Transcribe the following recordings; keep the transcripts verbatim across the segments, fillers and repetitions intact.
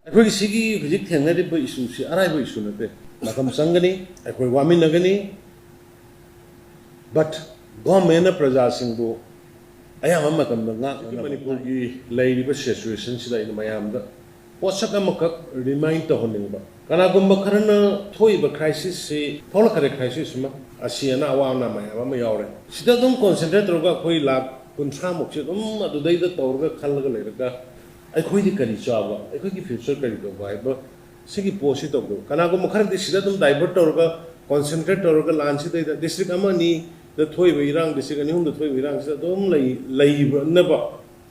ꯑꯩꯈꯣꯏꯒꯤ ꯁꯤꯒꯤ ꯍꯧꯖꯤꯛ ꯊꯦꯡꯅꯔꯤꯕ ꯏꯁꯨꯁꯤ ꯑꯔꯥꯏꯕ ꯏꯁꯨ ꯅꯠꯇꯦ꯫ ꯃꯇꯝ ꯆꯪꯒꯅꯤ, ꯑꯩꯈꯣꯏ ꯋꯥꯃꯤꯟꯅꯒꯅꯤ꯫ But ꯒꯣꯔꯃꯦꯟꯅ ꯄ꯭ꯔꯖꯥꯁꯤꯡꯕꯨ ꯑꯌꯥꯝꯕ ꯃꯇꯝꯗ ꯉꯥꯛꯅꯅꯕ ꯃꯅꯤꯄꯨꯔꯒꯤ ꯂꯩꯔꯤꯕ ꯁꯤꯆꯨꯋꯦꯁꯟꯁꯤꯗ ꯑꯩꯅ ꯃꯌꯥꯝꯗ ꯄꯣꯠꯁꯛ ꯑꯃꯈꯛ ꯔꯤꯃꯥꯏꯟ ꯇꯧꯍꯟꯅꯤꯡꯕ꯫ ꯀꯅꯥꯒꯨꯝꯕ ꯈꯔꯅ ꯊꯣꯛꯏꯕ ꯀ꯭ꯔꯥꯏꯁꯤꯁꯁꯤ, ꯊꯣꯛꯂꯛꯀꯗꯧꯔꯦ ꯀ꯭ꯔꯥꯏꯁꯤꯁ ꯑꯃ, ꯑꯁꯤ ꯑꯅꯥ ꯑꯋꯥ ꯑꯅꯥ ꯃꯌꯥꯝ ꯑꯃ ꯌꯥꯎꯔꯦ꯫ ꯁꯤꯗ ꯑꯗꯨꯝ ꯀꯣꯟꯁꯦꯟꯇ꯭ꯔꯦꯠ ꯇꯧꯔꯒ ꯑꯩꯈꯣꯏ ꯂꯥꯈ ꯀꯨꯟꯊ꯭ꯔꯥꯃꯨꯛꯁꯦ ꯑꯗꯨꯝ ꯑꯗꯨꯗꯩꯗ ꯇꯧꯔꯒ ꯈꯜꯂꯒ ꯂꯩꯔꯒ ꯑꯩꯈꯣꯏꯗꯤ ꯀꯔꯤ ꯆꯥꯕ, ꯑꯩꯈꯣꯏꯒꯤ ꯐ꯭ꯌꯨꯆꯔ ꯀꯔꯤ ꯇꯧꯕ ꯍꯥꯏꯕ ꯁꯤꯒꯤ ꯄꯣꯠꯁꯤ ꯇꯧꯗꯕ꯫ ꯀꯅꯥꯒꯨꯝꯕ ꯈꯔꯗꯤ ꯁꯤꯗ ꯑꯗꯨꯝ ꯗꯥꯏꯚꯔꯠ ꯇꯧꯔꯒ ꯀꯣꯟꯁꯦꯟꯇ꯭ꯔꯦꯠ ꯇꯧꯔꯒ ꯂꯥꯟꯁꯤꯗꯩꯗ ꯗꯤꯁꯇ꯭ꯔꯤꯛ ꯑꯃ ꯑꯅꯤꯗ ꯊꯣꯛꯏꯕ ꯏꯔꯥꯡ, ꯗꯤꯁꯇ꯭ꯔꯤꯛ ꯑꯅꯤ ꯑꯍꯨꯝꯗ ꯊꯣꯛꯏꯕ ꯏꯔꯥꯡꯁꯤꯗ ꯑꯗꯨꯝ ꯂꯩ-, ꯂꯩꯅꯕ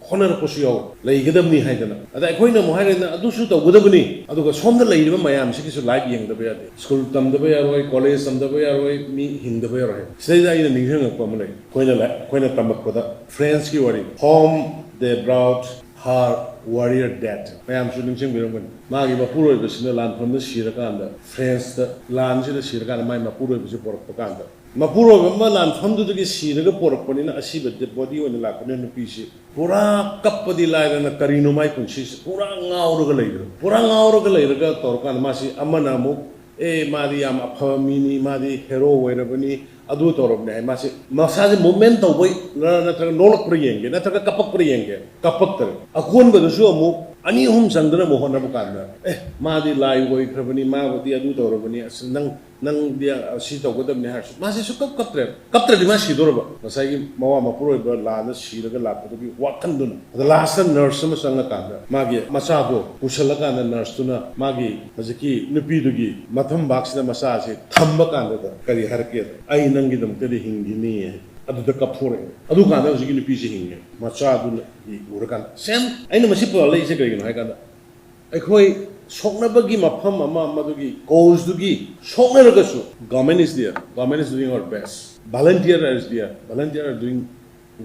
ꯍꯣꯠꯅꯔꯛꯄꯁꯨ ꯌꯥꯎꯋꯤ, ꯂꯩꯒꯗꯕꯅꯤ ꯍꯥꯏꯗꯅ꯫ ꯑꯗ ꯑꯩꯈꯣꯏꯅ ꯑꯃꯨꯛ ꯍꯥꯏꯔꯦꯗꯅ, ꯑꯗꯨꯁꯨ ꯇꯧꯒꯗꯕꯅꯤ, ꯑꯗꯨꯒ ꯁꯣꯝꯗ ꯂꯩꯔꯤꯕ ꯃꯌꯥꯝꯁꯤꯒꯤꯁꯨ ꯂꯥꯏꯐ ꯌꯦꯡꯗꯕ ꯌꯥꯗꯦ꯫ ꯁ꯭ꯀꯨꯜ ꯇꯝꯗꯕ ꯌꯥꯔꯣꯏ, ꯀꯣꯂꯦꯖ ꯇꯝꯗꯕ ꯌꯥꯔꯣꯏ, ꯃꯤ ꯍꯤꯡꯗꯕ ꯌꯥꯔꯣꯏ ꯍꯥꯏꯕ꯫ ꯁꯤꯗꯩꯗ ꯑꯩꯅ ꯅꯤꯡꯁꯤꯡꯉꯛꯄ ꯑꯃ ꯂꯩ꯫ ꯑꯩꯈꯣꯏꯅ ꯂꯥꯏ-, ꯑꯩꯈꯣꯏꯅ ꯇꯝꯃꯛꯄꯗ ꯐ꯭ꯔꯦꯟꯁꯀꯤ ꯋꯥꯔꯤ, "Home they brought her warrior dead", ꯃꯌꯥꯝꯁꯨ ꯅꯤꯡꯁꯤꯡꯕꯤꯔꯝꯒꯅꯤ꯫ ꯃꯥꯒꯤ ꯃꯄꯨꯔꯣꯏꯕꯁꯤꯅ ꯂꯥꯟꯐꯝꯗ ꯁꯤꯔꯀꯥꯟꯗ, ꯐ꯭ꯔꯦꯟꯁꯇ ꯂꯥꯟꯁꯤꯗ ꯁꯤꯔꯀꯥꯟꯗ ꯃꯥꯒꯤ ꯃꯄꯨꯔꯣꯏꯕꯁꯤ ꯄꯣꯔꯛꯄ ꯀꯥꯟꯗ, ꯃꯄꯨꯔꯣꯏꯕ ꯑꯃ ꯂꯥꯟꯐꯝꯗꯨꯗꯒꯤ ꯁꯤꯔꯒ ꯄꯣꯔꯛꯄꯅꯤꯅ ꯑꯁꯤꯕ ꯗꯦꯗ ꯕꯣꯗꯤ ꯑꯣꯏꯅ ꯂꯥꯛꯄꯅꯤꯅ ꯅꯨꯄꯤꯁꯤ ꯄꯨꯔꯥ ꯀꯞꯄꯗꯤ ꯂꯥꯏꯔꯅ ꯀꯔꯤꯅꯣ ꯃꯥꯏ ꯄꯨꯟꯁꯤꯁꯤ ꯄꯨꯔꯥ ꯉꯥꯎꯔꯒ ꯂꯩꯈ꯭ꯔꯦ꯫ ꯄꯨꯔꯥ ꯉꯥꯎꯔꯒ ꯂꯩꯔꯒ ꯇꯧꯔꯀꯥꯟꯗ ꯃꯥꯁꯤ ꯑꯃꯅ ꯑꯃꯨꯛ, "ꯑꯦ, ꯃꯥꯗꯤ ꯌꯥꯝ ꯑꯐꯕ ꯃꯤꯅꯤ, ꯃꯥꯗꯤ ꯍꯦꯔꯣ ꯑꯣꯏꯔꯕꯅꯤ, ꯑꯗꯨ ꯇꯧꯔꯕꯅꯤ" ꯍꯥꯏ꯫ ꯃꯥꯁꯤ ꯃꯁꯥꯁꯤ ꯃꯨꯚꯃꯦꯟ ꯇꯧꯕꯩꯔ ꯅꯠꯇ꯭ꯔꯒ ꯅꯣꯛꯂꯛꯄ꯭ꯔꯥ ꯌꯦꯡꯒꯦ, ꯅꯠꯇ꯭ꯔꯒ ꯀꯞꯄꯛꯄ꯭ꯔꯥ ꯌꯦꯡꯒꯦ, ꯀꯞꯄꯛꯇꯔꯦ꯫ ꯑꯀꯣꯟꯕꯗꯁꯨ ꯑꯃꯨꯛ ꯑꯅꯤ ꯑꯍꯨꯝ ꯆꯪꯗꯅ ꯑꯃꯨꯛ ꯍꯣꯠꯅꯕ ꯀꯥꯟꯗ, "ꯑꯦ, ꯃꯥꯗꯤ ꯂꯥꯏ ꯑꯣꯏꯈ꯭ꯔꯕꯅꯤ, ꯃꯥꯕꯨꯗꯤ ꯑꯗꯨ ꯇꯧꯔꯕꯅꯤ, ꯑꯁ, ꯅꯪ ꯅꯪꯗꯤ ꯁꯤ ꯇꯧꯒꯗꯕꯅꯤ" ꯍꯥꯏꯔꯁꯨ ꯃꯥꯁꯦ ꯁꯨꯛꯀꯞ ꯀꯞꯇ꯭ꯔꯦ꯫ ꯀꯞꯇ꯭ꯔꯗꯤ ꯃꯥ ꯁꯤꯗꯣꯔꯕ꯫ ꯉꯁꯥꯏꯒꯤ ꯃꯋꯥ ꯃꯄꯨꯔꯣꯏꯕ ꯂꯥꯟꯗ ꯁꯤꯔꯒ ꯂꯥꯛꯄꯗꯨꯒꯤ ꯋꯥꯈꯟꯗꯨꯅ꯫ ꯑꯗ ꯂꯥꯁꯇ ꯅꯔꯁ ꯑꯃ ꯆꯪꯉꯀꯥꯟꯗ ꯃꯥꯒꯤ ꯃꯆꯥꯗꯣ ꯄꯨꯁꯜꯂꯀꯥꯟꯗ ꯅꯔꯁꯇꯨꯅ ꯃꯥꯒꯤ ꯍꯧꯖꯤꯛꯀꯤ ꯅꯨꯄꯤꯗꯨꯒꯤ ꯃꯊꯨꯝꯕꯥꯛꯁꯤꯗ ꯃꯆꯥꯁꯦ ꯊꯝꯕ ꯀꯥꯟꯗꯨꯗ ꯀꯔꯤ ꯍꯥꯏꯔꯛꯀꯦꯗ, "ꯑꯩ ꯅꯪꯒꯤꯗꯃꯛꯇꯗꯤ ꯍꯤꯡꯈꯤꯅꯤ" ꯍꯥꯏ꯫ ꯑꯗꯨꯗ ꯀꯞꯊꯣꯔꯛꯑꯦ꯫ ꯑꯗꯨꯀꯥꯟꯗ ꯍꯧꯖꯤꯛꯀꯤ ꯅꯨꯄꯤꯁꯦ ꯍꯤꯡꯉꯦ꯫ ꯃꯆꯥꯗꯨꯅ ꯎꯔꯀꯥꯟꯗ꯫ ꯁꯦꯝ ꯑꯩꯅ ꯃꯁꯤ ꯄꯨꯔꯛꯂꯛꯏꯁꯦ ꯀꯔꯤꯒꯤꯅꯣ ꯍꯥꯏ ꯀꯥꯟꯗ, ꯑꯩꯈꯣꯏ ꯁꯣꯛꯅꯕꯒꯤ ꯃꯐꯝ ꯑꯃ, ꯃꯗꯨꯒꯤ ꯀꯣꯖꯇꯨꯒꯤ ꯁꯣꯛꯅꯔꯒꯁꯨ, government is there, government is doing our best, volunteer is there, volunteer are doing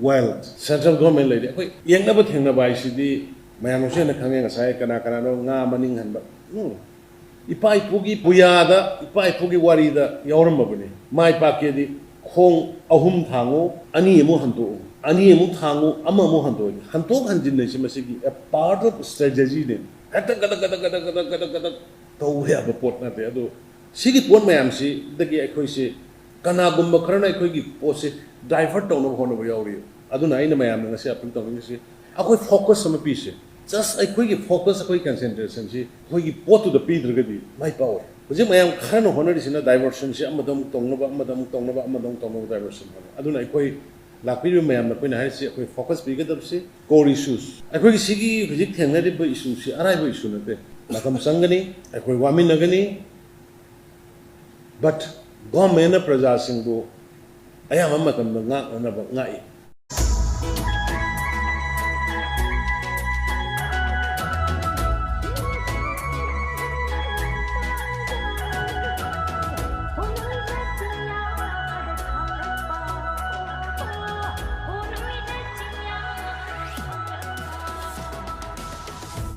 well, central government ꯂꯩꯔꯤ꯫ ꯑꯩꯈꯣꯏ ꯌꯦꯡꯅꯕ ꯊꯦꯡꯅꯕ ꯍꯥꯏꯁꯤꯗꯤ ꯃꯌꯥꯝꯅꯁꯨ ꯍꯦꯟꯅ ꯈꯪꯉꯦ꯫ ꯉꯁꯥꯏ ꯀꯅꯥ ꯀꯅꯥꯅꯣ ꯉꯥ ꯃꯅꯤꯡ ꯍꯟꯕ, ꯎꯝ, ꯏꯄꯥ ꯏꯄꯨꯒꯤ ꯄꯨꯌꯥꯗ, ꯏꯄꯥ ꯏꯄꯨꯒꯤ ꯋꯥꯔꯤꯗ ꯌꯥꯎꯔꯝꯃꯕꯅꯤ꯫ "ꯃꯥꯏ ꯄꯥꯛꯀꯦꯗꯤ ꯈꯣꯡ ꯑꯍꯨꯝ ꯊꯥꯡꯉꯨ, ꯑꯅꯤ ꯑꯃꯨꯛ ꯍꯟꯇꯣꯛꯎ, ꯑꯅꯤ ꯑꯃꯨꯛ ꯊꯥꯡꯉꯨ, ꯑꯃ ꯑꯃꯨꯛ ꯍꯟꯇꯣꯛꯎ"꯫ ꯍꯟꯇꯣꯛ ꯍꯟꯖꯤꯟ ꯍꯥꯏꯁꯤ ꯃꯁꯤꯒꯤ a part of strategy ꯅꯦ꯫ ꯍꯦꯛꯇ ꯒꯗꯛ ꯒꯗꯛ ꯒꯗꯛ ꯒꯗꯛ ꯒꯗꯛ ꯒꯗꯛ ꯇꯧꯕ ꯌꯥꯕ ꯄꯣꯠ ꯅꯠꯇꯦ꯫ ꯑꯗꯨ ꯁꯤꯒꯤ ꯄꯣꯠ ꯃꯌꯥꯝꯁꯤꯗꯒꯤ ꯑꯩꯈꯣꯏꯁꯤ ꯀꯅꯥꯒꯨꯝꯕ ꯈꯔꯅ ꯑꯩꯈꯣꯏꯒꯤ ꯄꯣꯠꯁꯤ divert ꯇꯧꯅꯕ ꯍꯣꯠꯅꯕ ꯌꯥꯎꯔꯤ꯫ ꯑꯗꯨꯅ ꯑꯩꯅ ꯃꯌꯥꯝꯗ ꯉꯁꯤ appeal ꯇꯧꯅꯤꯡꯉꯤꯁꯤ, ꯑꯩꯈꯣꯏ focus ꯑꯃ ꯄꯤꯁꯦ꯫ Just ꯑꯩꯈꯣꯏꯒꯤ focus, ꯑꯩꯈꯣꯏ concentration ꯁꯤ ꯑꯩꯈꯣꯏꯒꯤ ꯄꯣꯠꯇꯨꯗ ꯄꯤꯗ꯭ꯔꯒꯗꯤ ꯃꯥꯏ ꯄꯥꯛꯑꯣꯏ꯫ ꯍꯧꯖꯤꯛ ꯃꯌꯥꯝ ꯈꯔꯅ ꯍꯣꯠꯅꯔꯤꯁꯤꯅ diversion ꯁꯤ ꯑꯃꯗ ꯑꯃꯨꯛ ꯇꯧꯅꯕ, ꯑꯃꯗ ꯑꯃꯨꯛ ꯇꯧꯅꯕ, ꯑꯃꯗ ꯑꯃꯨꯛ ꯇꯧꯅꯕ diversion ꯍꯣꯠꯅꯩ꯫ ꯑꯗꯨꯅ ꯑꯩꯈꯣꯏ ꯂꯥꯛꯄꯤꯔꯤꯕ ꯃꯌꯥꯝꯗ ꯑꯩꯈꯣꯏꯅ ꯍꯥꯏꯔꯤꯁꯤ, ꯑꯩꯈꯣꯏ focus ꯄꯤꯒꯗꯕꯁꯤ core issues, ꯑꯩꯈꯣꯏꯒꯤ ꯁꯤꯒꯤ ꯍꯧꯖꯤꯛ ꯊꯦꯡꯅꯔꯤꯕ issue ꯁꯤ ꯑꯔꯥꯏꯕ issue ꯅꯠꯇꯦ꯫ ꯃꯇꯝ ꯆꯪꯒꯅꯤ, ꯑꯩꯈꯣꯏ ꯋꯥꯃꯤꯟꯅꯒꯅꯤ, but government ꯅ ꯄ꯭ꯔꯖꯥꯁꯤꯡꯕꯨ ꯑꯌꯥꯝꯕ ꯃꯇꯝꯗ ꯉꯥꯛꯅꯅꯕ ꯉꯥꯛꯏ꯫